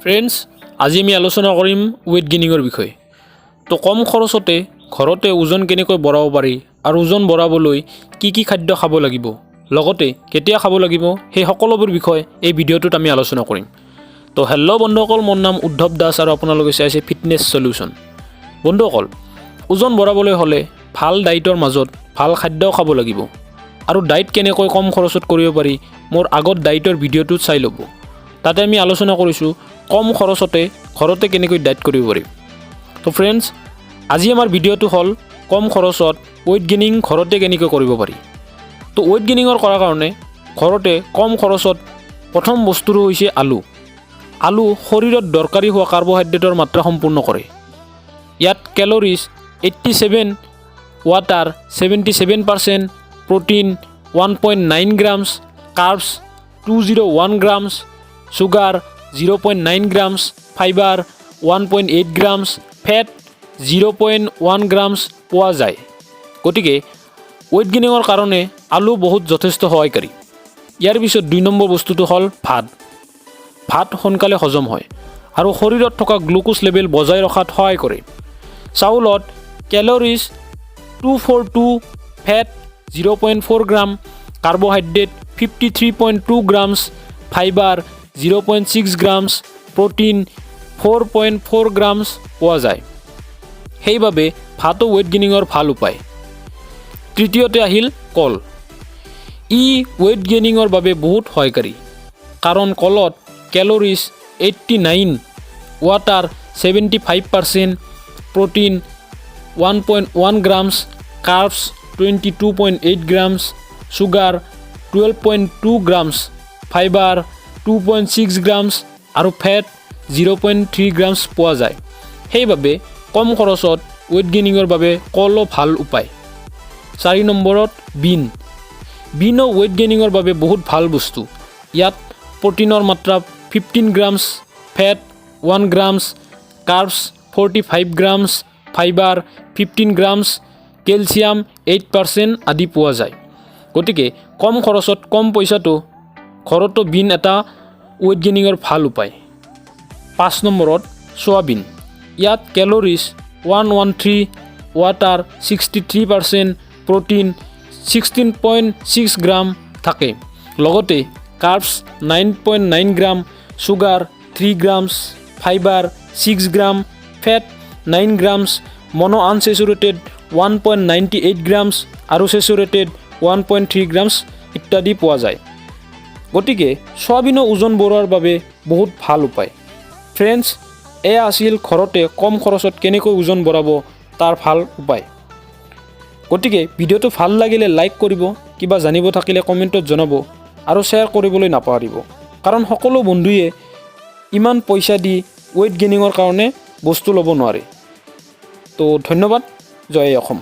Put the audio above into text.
Friends, আজি আমি আলোচনা কৰিম ৱেইট গেইনিঙৰ বিষয়ে। তো কম খৰচতে ঘৰতে ওজন কেনেকৈ বঢ়াব পাৰি আৰু ওজন বঢ়াবলৈ কি কি খাদ্য খাব লাগিব, লগতে কেতিয়া খাব লাগিব, সেই সকলোবোৰ বিষয় এই ভিডিঅ'টোত আমি আলোচনা কৰিম। তো হেল্ল' বন্ধুসকল, মোৰ নাম উদ্ধৱ দাস আৰু আপোনালোকে চাইছে ফিটনেছ চলিউশ্যন। বন্ধুসকল, ওজন বঢ়াবলৈ হ'লে ভাল ডাইটৰ মাজত ভাল খাদ্যও খাব লাগিব। আৰু ডাইট কেনেকৈ কম খৰচত কৰিব পাৰি, মোৰ আগত ডাইটৰ ভিডিঅ'টোত চাই ল'ব। তাতে আমি আলোচনা কৰিছোঁ কম খৰচতে ঘৰতে কেনেকৈ ডাইট কৰিব পাৰি। তো ফ্ৰেণ্ডছ, আজি আমাৰ ভিডিঅ'টো হ'ল কম খৰচত ৱেইট গেইনিং ঘৰতে কেনেকৈ কৰিব পাৰি। তো ৱেইট গেইনিঙৰ কৰাৰ কাৰণে ঘৰতে কম খৰচত প্ৰথম বস্তুটো হৈছে আলু। আলু শৰীৰত দৰকাৰী হোৱা কাৰ্বহাইড্ৰেটৰ মাত্ৰা সম্পূৰ্ণ কৰে। ইয়াত calories 87, water 77%, protein 1.9 grams, carbs 201 grams, sugar 0.9 grams, fiber 1.8 grams, fat 0.1 grams পোৱা যায়। গতিকে ৱেইট গেইনিঙৰ কাৰণে আলু বহুত যথেষ্ট সহায়কাৰী। ইয়াৰ পিছত 2 নম্বৰ বস্তুটো হ'ল ভাত। ভাত সোনকালে হজম হয় আৰু শৰীৰত থকা গ্লুক'জ লেভেল বজাই ৰখাত সহায় কৰে। চাউলত calories 242, fat 0.4 gram, carbohydrate 53.2 grams, fiber 0.6 grams, protein 4.4 grams পোৱা যায়। সেইবাবে ভাতো ৱেইট গেইনিঙৰ ভাল উপায়। তৃতীয়তে আহিল কল। ই ৱেইট গেইনিঙৰ বাবে বহুত সহায়কাৰী, কাৰণ কলত calories 89, water 75%, protein 1.1 grams, carbs 22.8 grams, sugar 12.2 grams, fiber 2.6 grams আৰু ফেট 0.3 গ্ৰামছ পোৱা যায়। সেইবাবে কম খৰচত ৱেইট গেইনিঙৰ বাবে কলো ভাল উপায়। 4 নম্বৰত বিন। বিনো ৱেইট গেইনিঙৰ বাবে বহুত ভাল বস্তু। ইয়াত প্ৰ'টিনৰ মাত্ৰা 15 grams, fat 1 grams, carbs 45 grams, fiber 15 grams, calcium 8% আদি পোৱা যায়। গতিকে কম খৰচত, কম পইচাটো ঘৰতো বিন এটা ৱেইট গেইনিঙৰ ভাল উপায়। 5 নম্বৰত চয়াবিন। ইয়াত calories 113, water 63%, protein 16.6 gram থাকে। লগতে carbs 9.9 gram, sugar 3 grams, fiber 6 gram, fat 9 grams, mono unsaturated 1.98 grams আৰু saturated 1.3 grams ইত্যাদি পোৱা যায়। গতিকে চয়াবিনো ওজন বঢ়োৱাৰ বাবে বহুত ভাল উপায়। ফ্ৰেণ্ডছ, এয়া আছিল ঘৰতে কম খৰচত কেনেকৈ ওজন বঢ়াব তাৰ ভাল উপায়। গতিকে ভিডিঅ'টো ভাল লাগিলে লাইক কৰিব, কিবা জানিব থাকিলে কমেণ্টত জনাব আৰু শ্বেয়াৰ কৰিবলৈ নাপাহৰিব, কাৰণ সকলো বন্ধুৱে ইমান পইচা দি ৱেইট গেইনিঙৰ কাৰণে বস্তু ল'ব নোৱাৰে। তো ধন্যবাদ, জয় অসম।